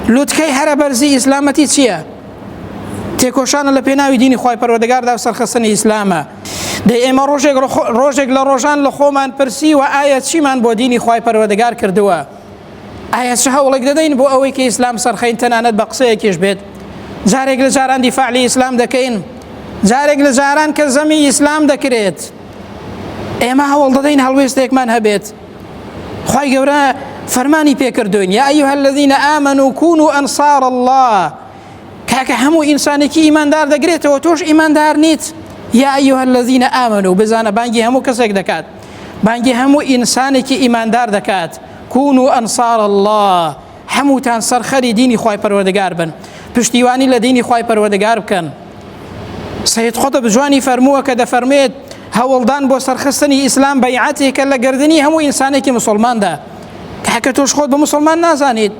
لوتکەی هەرە بەرزی ئیسلامەتی چییە؟ تێکۆشانە لە پێناوی دینی خوای پەروەردگاردا و سەرخستنی ئیسلامە. دەی ئێمە ڕۆژێک ڕۆژێک لە ڕۆژان لە خۆمان پرسیوە ئایا چیمان بۆ دینی خوای پەروەردگار کردووە؟ ئایا چ هەوڵێک دەدەین بۆ ئەوەی کە ئیسلام سەرخەین تەنانەت بە قسەیەکیش بێت؟ جارێک لە جاران دیفاع لە ئیسلام دەکەین، جارێک لە جاران کە زەمی ئیسلام دەکرێت ئێمە هەوڵ دەدەین هەڵوێستێکمان هەبێت. خوای گەورە فەرمانی پێکردوین یا ئەیها الذین آمنوا كونوا انصار الله کاکە هەموو ئینسانێکی ئیماندار دەگرێتەوە تۆش ئیماندار نیت یا ئەیها الذین آمنوا بزانە بانگی هەموو کەسێک دەکات بانگی هەموو ئینسانێکی ئیماندار دەکات كونوا انصار الله هەمووتان سەرخەری دینی خوای پەروەردگار بن پشتیوانی لە دینی خوای پەروەردگار بکەن سید قطب جوانی فەرمووە کە دەفەرمێت هەوڵدان بۆ سەرخستنی ئیسلام بەیعەتێکە لە گردنی هەموو ئینسانێکی مسلماندا کاکە تۆش خۆت بە مسلمان نازانیت.